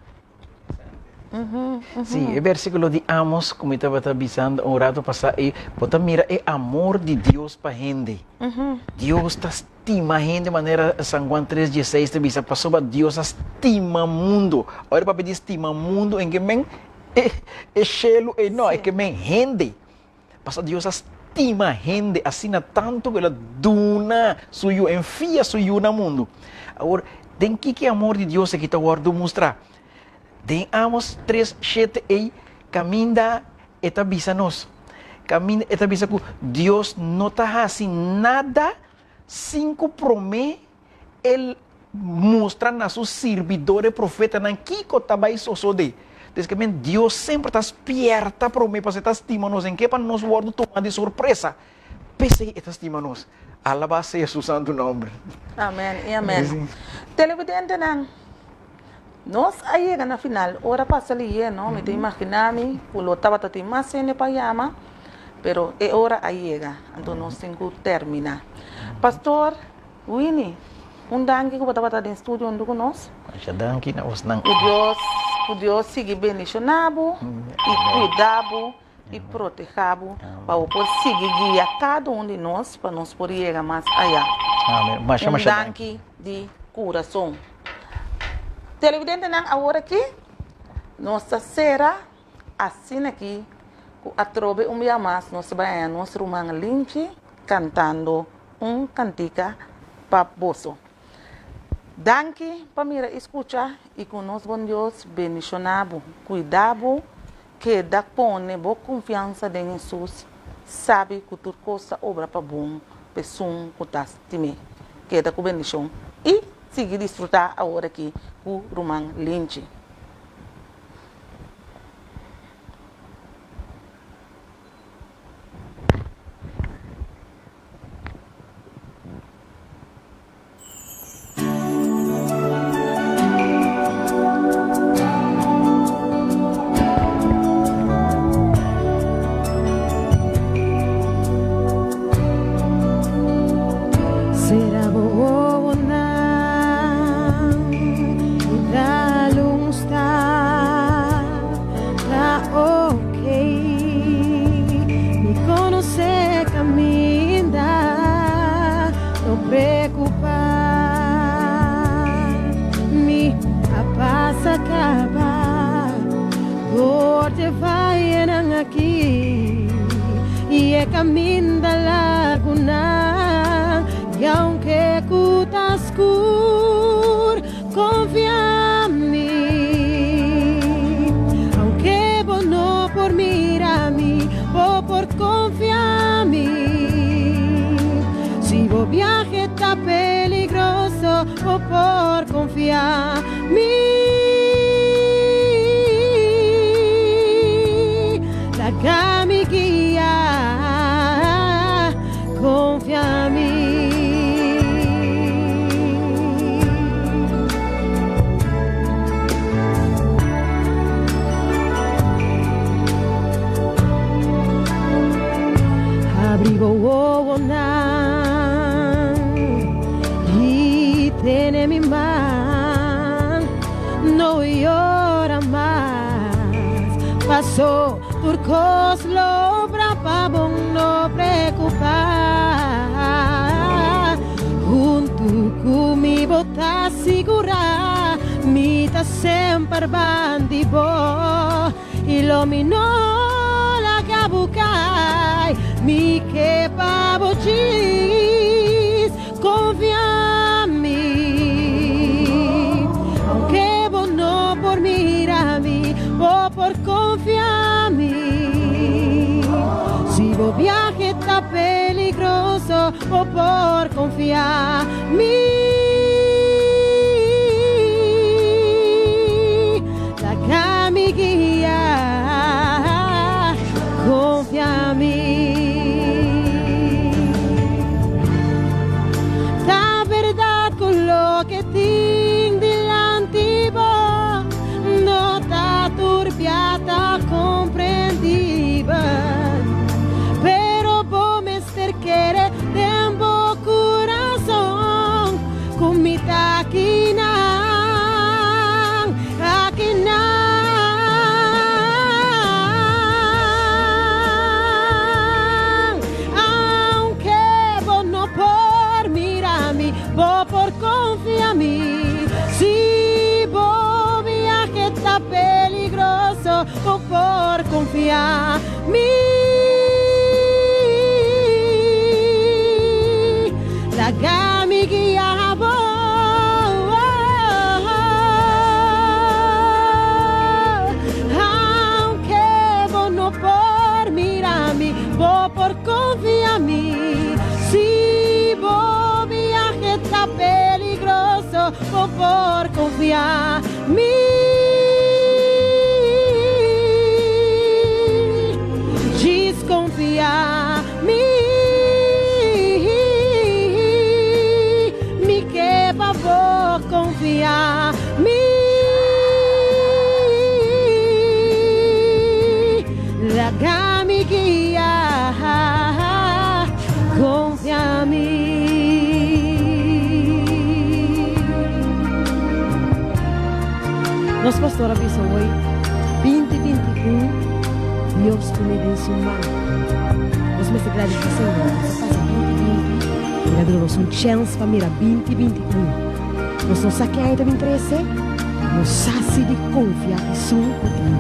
Sí, e versíkulo di Amos, ku mi tabata bisando un rato pasá ei, bo ta mira e amor di Dios pa hende. Dios ta stima hende manera San Juan tres dieseis ta bisa, pasobra Dios a stima mundu. Ora papia di stima mundu, en ke men e e shelu ei no, e ke men hende. Pasobra Dios a stima hende asina tantu ku el a duna su Yu, enfia su Yu na mundu. Awor, den kiko e amor di Dios aki ta wòrdu mustrá? Den Amos tres shete ei kaminda e ta bisa nos, kaminda e ta bisa ku Dios no ta hasi nada sin ku promé el mustra na su sirbidor e profetanan kiko ta bai sosodé. Des ke men Dios semper ta spierta promé pasobra e ta stima nos, en ke pa nos wòrdu tuma di sorpresa. P'esei e ta stima nos. Alabá sea su santu nòmber. Amèn i amèn. Televidentenan, nos a yega na final. Ora pasa lihé, no? Mi ta imaginá mi ku lo tabata tin mas hende pa yama, pero e ora a yega, anto nos tin ku terminá. Pastor Winnie, un danki ku bo tabata den studio huntu ku nos. Masha danki na bosnan. Ku Dios, ku Dios sigui bendishoná bo i kuida bo i protehá bo pa bo por sigui guia kada un di nos pa nos por yega mas ayá. Amen. Masha, Un masha danki. danki di kurason. Televidentenan awor aki nos ta sera asina aki ku atrobe un bia mas nos ta bai haña nos ruman Linchi kantando un kantika pa boso. Danki pa mira i skucha i ku nos bon Dios bendishoná bo, kuida bo Keda pone bo konfiansa den Hesus, sabi ku tur kos ta obra pa bon p'esun ku ta stim'é. Keda ku bendishon i sigui disfrutá awor aki ku Ruman Linchi. Sera bo wowonan i dal un stap ta ok. Mi konosé kaminda. No preocupa, mi a pasa caba Door te vayenan aki y e caminda largunan Y aunke cu ta scur, confia mi Aunke bo no por mira mi, bo por confia mi Si bo viahe ta peligroso, bo por confia mi Laga mi guia, confia mi. Habri bo wowonan i tene mi man. No yora mas, paso tur kos lo obra pa bon, no preocupa. Huntu ku mi bo ta sigura, mi ta semper bandi bo. I lo mi no laga bo kai, mi ke pa bo djis konfia mi. Aunke bo no por mira mi, bo por konfia mi. Si bo biahe ta peligroso, bo por konfia mi. Laga mi guia, konfia mi. Ta bèrdat ku loke tin dilanti bo no ta tur bia ta komprendibel, pero bo mester kere den bo kurason ku mi ta akinan, akinan. por konfia mi. Laga mi guia bo. Aunke bo no por mira mi, bo por konfia mi. Si bo biahe ta peligroso, bo por konfia mi. Djis konfia mi. Mi ke pa bo konfia mi. Laga mi guia, konfia mi. Nos pastor a bisa hoy, 2021, Dios pone den su man. Nos mester gradisí Señor, nos a pasa 2020, el a duna nos un chèns pa mira 2021. Nos no sa ke aña ta bin trese, pero nos sa si di konfia esun ku tin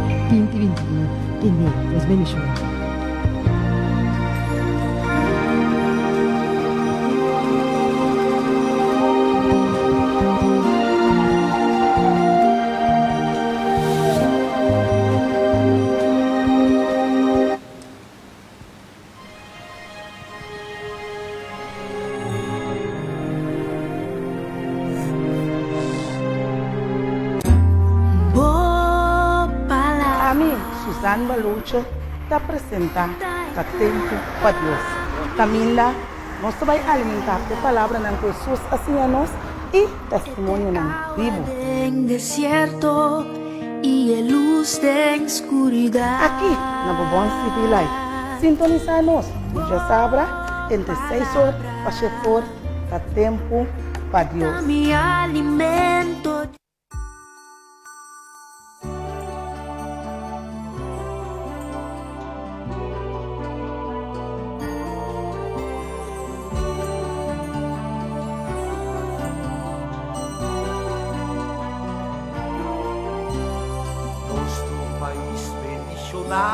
2021 tene. Dios bendishona. Ami, Suzanne Balucho, ta presenta Ta Tempu pa Dios. Kaminda nos ta bai alimentá ku e palabranan ku Hesus a siña nos i testimonionan bibu. Aki na Bobon TV Live. Sintonisá nos tur djasabra entre seis or pa shete or ta Tempu pa Dios.